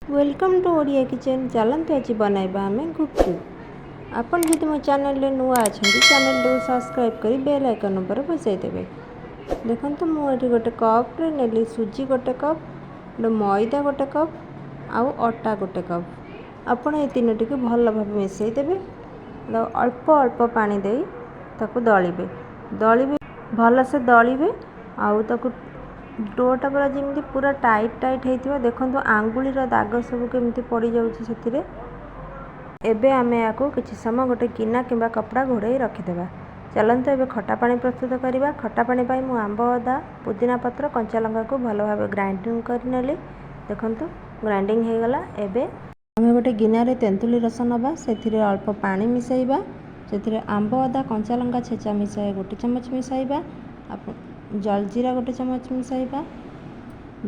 Welcome to Odia Kitchen। ଚାଲନ୍ତୁ, ଆଜି ବନାଇବା ଆମେ ଗୁପଚୁପ୍। ଆପଣ ଯଦି ମୋ ଚ୍ୟାନେଲରେ ନୂଆ ଅଛନ୍ତି, ଚ୍ୟାନେଲଟିକୁ ସବସ୍କ୍ରାଇବ୍ କରି ବେଲ୍ ଆଇକନ୍ ଉପରେ ବଜାଇ ଦେବେ। ଦେଖନ୍ତୁ, ମୁଁ ଏଠି ଗୋଟେ କପ୍ରେ ନେଲି ସୁଜି ଗୋଟେ କପ୍, ଗୋଟେ ମଇଦା ଗୋଟେ କପ୍ ଆଉ ଅଟା ଗୋଟେ କପ୍। ଆପଣ ଏ ତିନୋଟିକୁ ଭଲ ଭାବେ ମିଶାଇ ଦେବେ। ଅଳ୍ପ ଅଳ୍ପ ପାଣି ଦେଇ ତାକୁ ଦଳିବେ, ଦଳିବେ, ଭଲସେ ଦଳିବେ ଆଉ ତାକୁ ଡୋଟା ପୁରା ଯେମିତି ପୁରା ଟାଇଟ୍ ଟାଇଟ୍ ହେଇଥିବ। ଦେଖନ୍ତୁ, ଆଙ୍ଗୁଳିର ଦାଗ ସବୁ କେମିତି ପଡ଼ିଯାଉଛି ସେଥିରେ। ଏବେ ଆମେ ଏହାକୁ କିଛି ସମୟ ଗୋଟେ ଗିନା କିମ୍ବା କପଡ଼ା ଘୋଡ଼େଇ ରଖିଦେବା। ଚାଲନ୍ତୁ, ଏବେ ଖଟା ପାଣି ପ୍ରସ୍ତୁତ କରିବା। ଖଟା ପାଣି ପାଇଁ ମୁଁ ଆମ୍ବ ଅଦା, ପୁଦିନା ପତ୍ର, କଞ୍ଚା ଲଙ୍କାକୁ ଭଲ ଭାବେ ଗ୍ରାଇଣ୍ଡିଙ୍ଗ କରିନେଲି। ଦେଖନ୍ତୁ, ଗ୍ରାଇଣ୍ଡିଙ୍ଗ ହେଇଗଲା। ଏବେ ଆମେ ଗୋଟେ ଗିନାରେ ତେନ୍ତୁଳି ରସ ନେବା, ସେଥିରେ ଅଳ୍ପ ପାଣି ମିଶାଇବା। ସେଥିରେ ଆମ୍ବ ଅଦା କଞ୍ଚା ଲଙ୍କା ଛେଚା ମିଶାଇ ଗୋଟେ ଚାମଚ ମିଶାଇବା, ଜଲଜିରା ଗୋଟେ ଚାମଚ ମିଶାଇବା,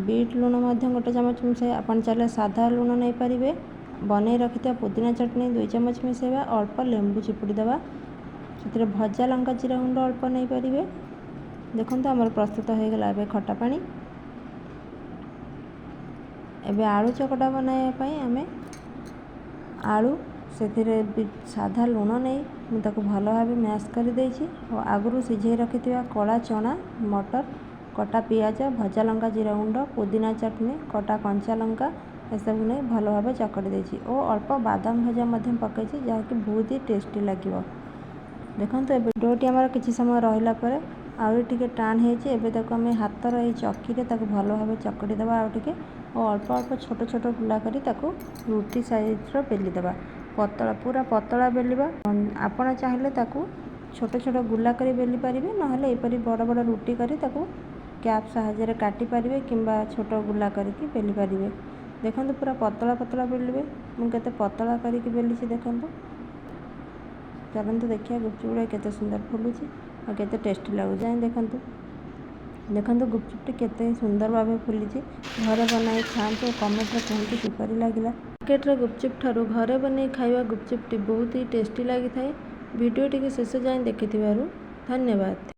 ବିଟ୍ ଲୁଣ ମଧ୍ୟ ଗୋଟେ ଚାମଚ ମିଶାଇବା। ଆପଣ ଚାହିଁଲେ ସାଧା ଲୁଣ ନେଇପାରିବେ। ବନେଇ ରଖିଥିବା ପୁଦିନା ଚଟଣି 2 ଚାମଚ ମିଶାଇବା, ଅଳ୍ପ ଲେମ୍ବୁ ଚିପୁଡ଼ି ଦେବା। ସେଥିରେ ଭଜା ଲଙ୍କା ଜିରା ଗୁଣ୍ଡ ଅଳ୍ପ ନେଇପାରିବେ। ଦେଖନ୍ତୁ, ଆମର ପ୍ରସ୍ତୁତ ହୋଇଗଲା ଏବେ ଖଟା ପାଣି। ଏବେ ଆଳୁ ଚକଟା ବନାଇବା ପାଇଁ ଆମେ ଆଳୁ, ସେଥିରେ ବି ସାଧା ଲୁଣ ନେଇ ମୁଁ ତାକୁ ଭଲ ଭାବେ ମ୍ୟାସ୍ କରିଦେଇଛି ଓ ଆଗରୁ ସିଝେଇ ରଖିଥିବା କଳା ଚଣା, ମଟର, କଟା ପିଆଜ, ଭଜା ଲଙ୍କା ଜିରା ଗୁଣ୍ଡ, ପୁଦିନା ଚଟଣି, କଟା କଞ୍ଚା ଲଙ୍କା ଏସବୁ ନେଇ ଭଲ ଭାବେ ଚକଟି ଦେଇଛି ଓ ଅଳ୍ପ ବାଦାମ ଭଜା ମଧ୍ୟ ପକାଇଛି, ଯାହାକି ବହୁତ ହି ଟେଷ୍ଟି ଲାଗିବ। ଦେଖନ୍ତୁ, ଏବେ ଡୋଟି ଆମର କିଛି ସମୟ ରହିଲା ପରେ ଆହୁରି ଟିକେ ଟାଣ ହେଇଛି। ଏବେ ତାକୁ ଆମେ ହାତର ଏଇ ଚକିରେ ତାକୁ ଭଲ ଭାବେ ଚକଟି ଦେବା ଆଉ ଟିକେ ଓ ଅଳ୍ପ ଅଳ୍ପ ଛୋଟ ଛୋଟ ଗୁଲା କରି ତାକୁ ରୁଟି ସାଇଜ୍ର ବେଲି ଦେବା। ପତଳା, ପୁରା ପତଳା ବେଲିବା। ଆପଣ ଚାହିଁଲେ ତାକୁ ଛୋଟ ଛୋଟ ଗୁଲା କରି ବେଲି ପାରିବେ, ନହେଲେ ଏପରି ବଡ଼ ବଡ଼ ରୁଟି କରି ତାକୁ କ୍ୟାପ୍ ସାହାଯ୍ୟରେ କାଟି ପାରିବେ କିମ୍ବା ଛୋଟ ଗୁଲା କରିକି ବେଲି ପାରିବେ। ଦେଖନ୍ତୁ, ପୁରା ପତଳା ପତଳା ବେଲିବେ। ମୁଁ କେତେ ପତଳା କରିକି ବେଲିଛି ଦେଖନ୍ତୁ। ଚାଲନ୍ତୁ ଦେଖିବା, ଗୁପଚୁପ୍ ଗୁଡ଼ା କେତେ ସୁନ୍ଦର ଫୁଲୁଛି ଆଉ କେତେ ଟେଷ୍ଟି ଲାଗୁଛି। ଯାଇ ଦେଖନ୍ତୁ, ଦେଖନ୍ତୁ, ଗୁପଚୁପ୍ଟି କେତେ ସୁନ୍ଦର ଭାବେ ଫୁଲିଛି। ଘରେ ବନାଇ ଖାଆନ୍ତୁ ଓ କମେଣ୍ଟରେ କୁହନ୍ତୁ କିପରି ଲାଗିଲା। ମାର୍କେଟର ଗୁପଚୁପ୍ ଠାରୁ ଘରେ ବନେଇ ଖାଇବା ଗୁପଚୁପ୍ଟି ବହୁତ ହି ଟେଷ୍ଟି ଲାଗିଥାଏ। ଭିଡ଼ିଓଟିକୁ ଶେଷ ଯାଏଁ ଦେଖିଥିବାରୁ ଧନ୍ୟବାଦ।